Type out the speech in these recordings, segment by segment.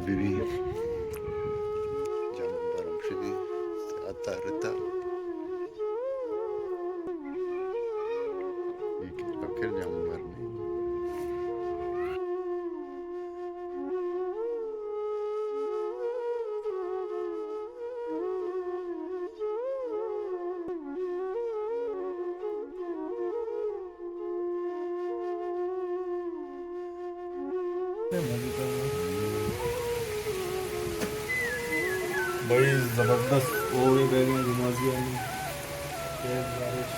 Be be. جمبر ہم شدی۔ سیادتا رتا۔ یہ کہ فکر جمبر نہیں۔ بھائی زبردست، اوڑے بیگ ہیں نمازی آنی۔ تیز بارش۔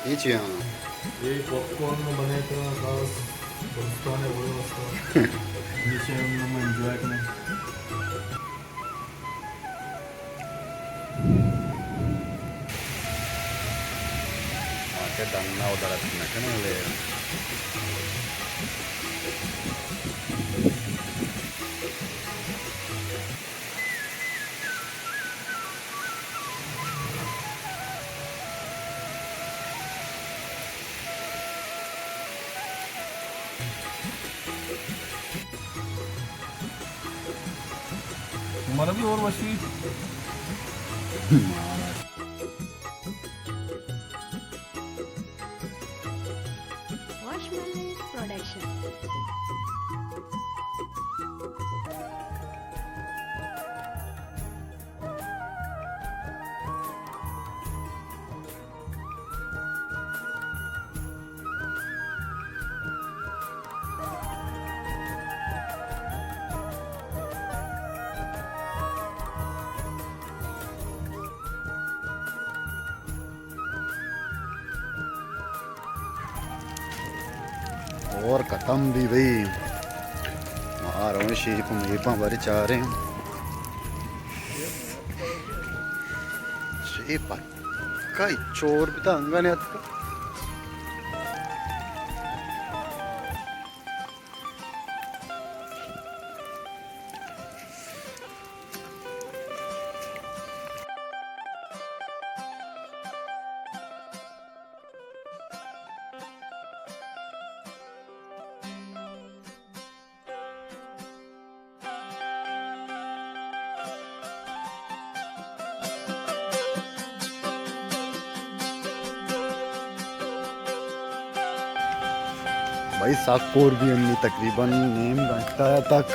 یہ چی ہاں؟ یہ پاپ کارن بنے تھا خاص بلوچستان ہے، وہ واسطہ۔ ہمیشہ ہم انجوائے کریں۔ آ کہ ڈنّا ءُ درچک نہ کناں، لے۔ شمارا بھی اور وشی۔ واش مین پروڈکشن۔ اور ختم بھی بھئی۔ ما رویں شیپ میپاں بارے چاریں۔ شیپ کئی چور بتا انگا نے اتکا۔ بھائی ساکور بھی ہمیں تقریباً نیم گھنٹہ تک۔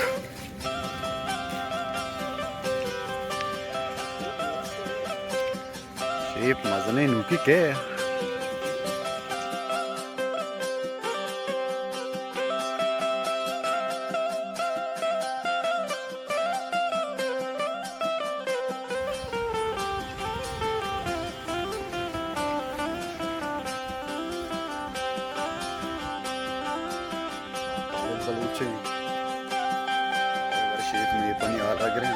شیپ مزنیں نوکی کے۔ بلوچیں شیپ میپانی حال اگریں۔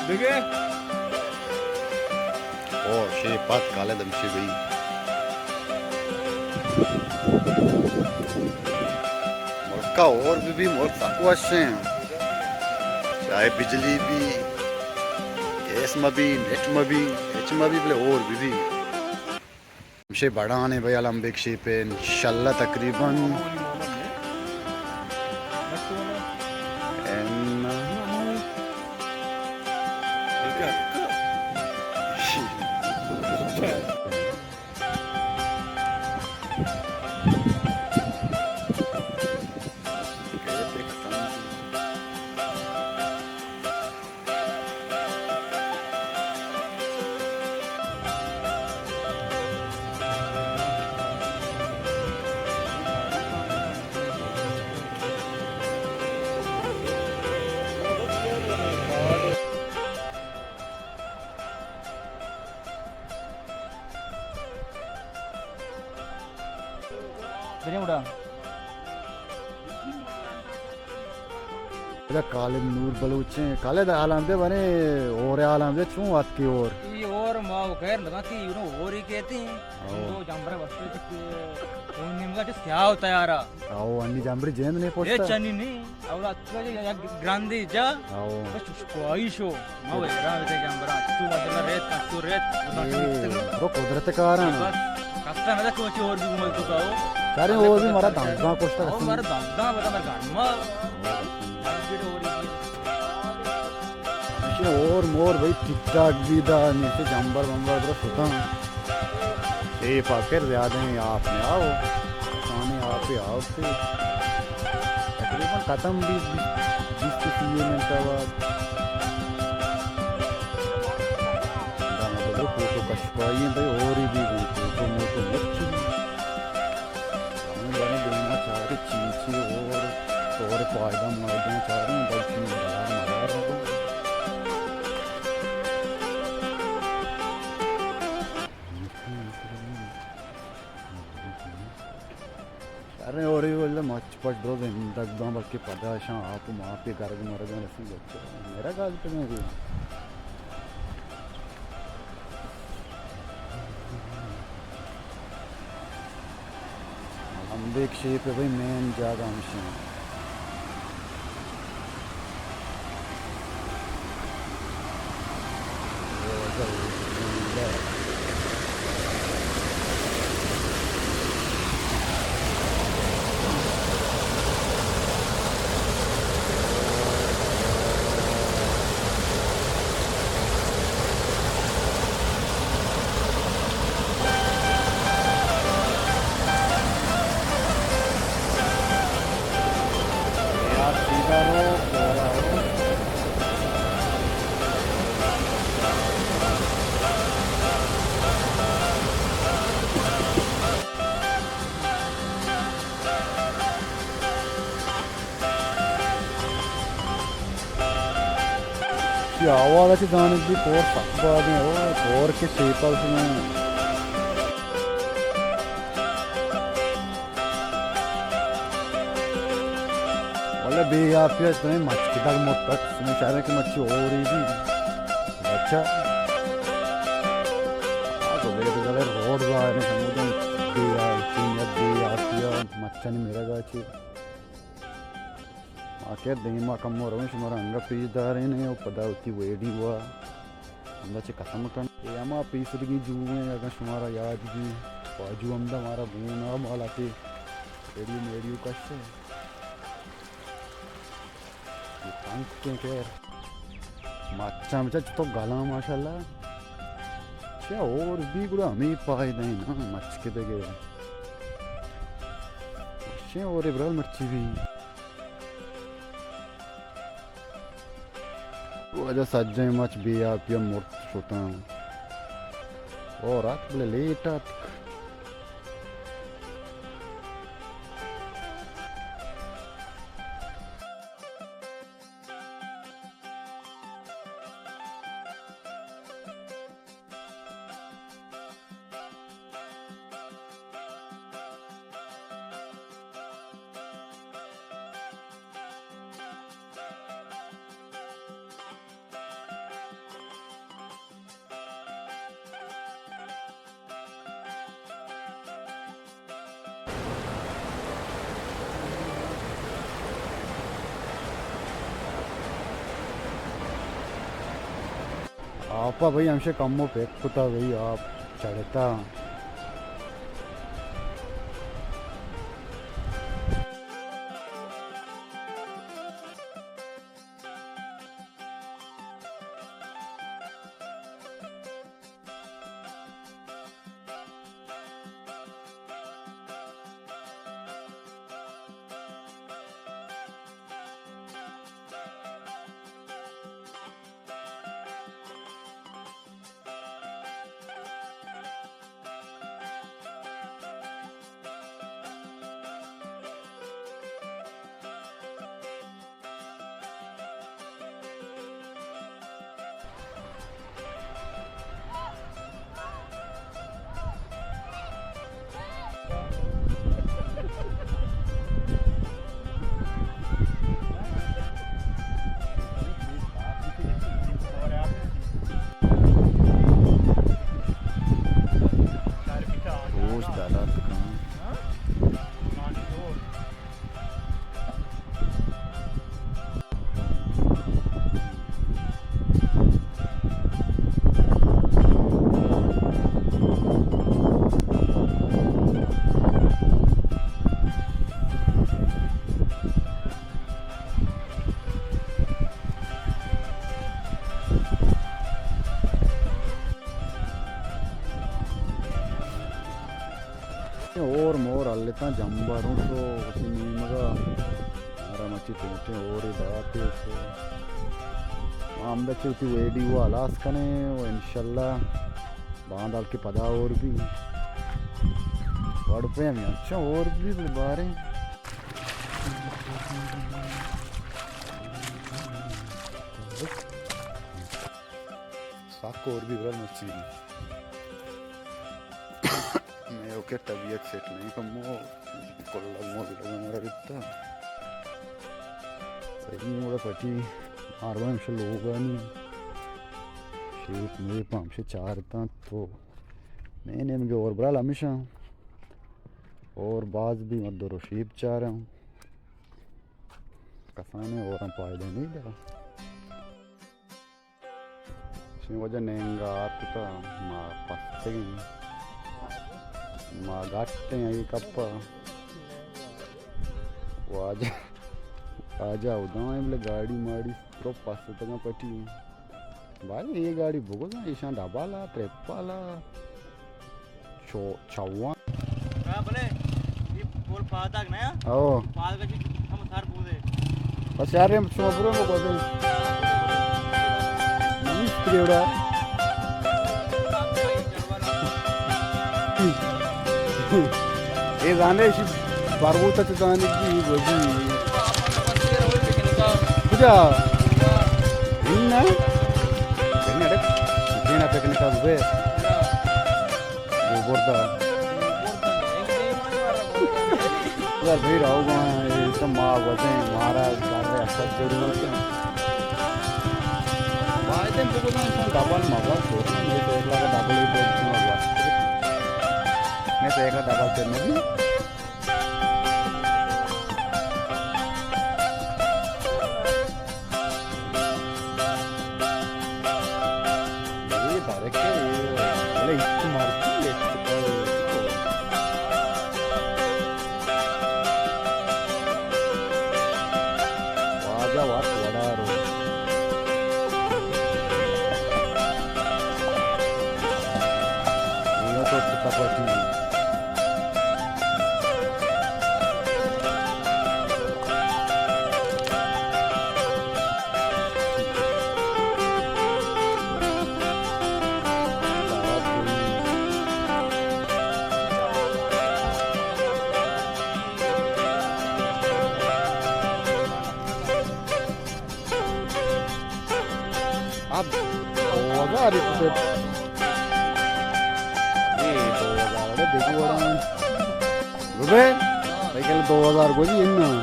دگہ۔ او، شے پات کالے دمشی بھئی۔ ملکا اور بھی، بھی ملک سک وشیں۔ چاہے بجلی بی، گیس مہ بی، نیٹ مہ بی، ہچ مہ بی، بلے ہور بہ بی۔ ہمشے بڑانے بھئی، المپک شیپ انشاءاللہ تقریباً۔ بریں گڑا۔ ادا خالد نور بلوچ ایں۔ خالد، حالاں دے بارے، ہور حالاں دے، چون اتکی ہور؟ ای ہور ما خیر نہ کہ یو نو ہوری کہتی۔ او۔ تو جمبر بستے کہ اون نیمگا چ سیاہ ہوتا یارا۔ او، انی جمبر جند نے پوچھتا۔ اے چنی نہیں۔ اولا تو یک گراندی جا۔ او۔ بس چکوائی شو۔ ما ویران بیتیں جمبراں، چو ماشاءاللہ ریت، چو ریت، اے، رو قدرت کاراں۔ بس، کستا نہ کہ چور بھی مل تو کاو۔ چارے اور بھی مارا دمداں کوشتا او کستا۔ مارا دمداں بتا مر گھر ما۔ اور مور بھائی ٹک ٹاک بھی دا، نیچے جمبر بمبر برا ستاں۔ اے پاکر زیادہ ہیں، آپ نے آؤ۔ کھانے آپ ہی آؤ سے۔ تقریباً ختم بھی بیست، بیست تیس منٹ بعد۔ دانا بدر فوٹو کشکائی ہیں بھائی، اور ہی بھی فوٹو موٹو مچ۔ ہمیں بارے دینا چاہ رہے چیچی اور، اور فائدہ مائدہ چاہ رہے ہیں، بلکہ مزار مزار رہا۔ ارے، اور یہ واللہ مچ پچ درو زندگ داں، بلکہ پدا شاں آپ و ماپی گرگ مرگاں رسی بچہ۔ میرا گاز پہ میں بھی۔ ہم دیکھ شیپ ہے بھائی، مین جاگہ ہمشی ہیں۔ یہ آواز اچھی زانت بھی کور سخت بازیں، او کور کے شیپل سنیں۔ واللہ بے آپی است، تمہیں مچ کتگ متک، تمہیں چارے کہ مچی اوری بھی۔ اچھا۔ آ تو بے تو گلے روڈ ظاہر ہے، سمودن بے آپی، بے آپی، مچانی میرا گاچی۔ آخر دیما کمو رویں، شمارا انگا پیش دارین و پدا وتی ویڈیو ءَ ہمدا چہ ختم کن۔ اے ہما پیسرگی جو ہیں، اگر شمارا یاد بھی، واجو ہمدا مارا گون ءَ مالاتے ویڈیو میڈیو کش ہے۔ یہ تنک کے خیر۔ مچاں بچا چتو گلاں ماشاءاللہ۔ چیا اور بھی گڑا ہمیں فائدہ ہیں نا، مچ کے دگے۔ چیا اور برال مرچی بھی۔ واجہ سجیں مچ بے آپی ءَ مرت شتاں۔ اور ات بلے لیٹ اتک۔ پاپا بھائی ہمشے کمو پک کتا بھائی، آپ چڑھتا۔ روچ دارات کن۔ ہور مور ہلتاں، جمبر اوں تو وتی نیمگا، مارا مچی ٹوٹیں ہورے داتے۔ تو ما ہمدا چہ وتی ویڈیو ہلاس کنیں و انشاءاللہ باندال کہ پدا ہور بی۔ وڑ پہ ہمیں اچھا ہور بی بلے باریں۔ سک ہور بی برا مرچی۔ میں اوکے طبیعت سیٹ نہیں کمو، کل لگ موت لگا مارا بیتا۔ صحیح موڑا پٹی، ماروا ہمشہ لوگانی۔ شیپ میپ ہمشہ چارتاں تو۔ میں نیمگے اور برال ہمیشہ۔ اور باز بھی مدر و شیپ چارم۔ کسانے اور ہم فائدہ نہیں دارا۔ چین وجہ نینگا آتکا ما پستگیں۔ ما گٹیں ای کپا۔ واجہ، واجہ ادائیں بلے گاڑی ماڑی تو پستگاں پٹی۔ بھائی، اے گاڑی بگوزاں، ایشاں ڈبل ءَ، ٹرپل ءَ، چو-، چوان۔ ہاں، بلے، یہ پول پاتک نہ ہے؟ او۔ پاتک چی ہم سر بودے۔ بس یار، ہم شما برو، ہم کو دیں۔ نیست کریوڑا۔ اے زانے شی بارگو تک زانے کی وزی۔ کجا؟ ہن نا؟ ہن اڑے، دینا پکنک آ بے۔ گوبردا۔ یار بھئی راو گا، اے تو ما وزیں، مارا گھر اثر ضرورت ہے۔ بایدیں بگوزاں ایشاں ڈبل مبر، میں تو ایک لاکھ ڈبل ہی بولتی ہوں بس۔ میں تو ایک لاکھ ڈبل پہ نہیں۔ اے بارے کہ اے، بلے ہچ مرچی ہچ۔ واجہ وت وڑا رو۔ اے تو چکا پٹی۔ اب دو ہزار، اے دو ہزار اڑے دیکھو۔ روپے؟ بھائی، کل دو ہزار کو جی، ان۔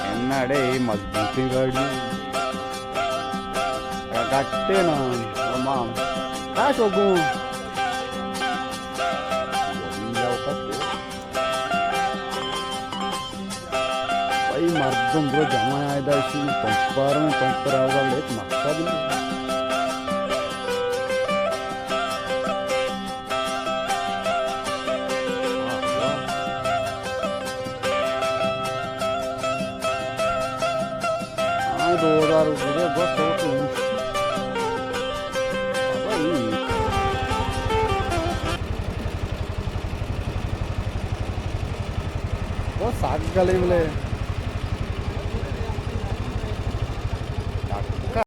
ان اڑے، اے مضبوطیں گاڑی۔ گٹے نا، تمام۔ کاش ہو گو۔ بھائی، مردم درو جمع آئے دا، اسی پمپ بار میں پمپ پر آؤگا، ایک مقصد نہیں۔ آئے دو ہزار روپے بس ہو تو۔ بس آگ گلے ملے۔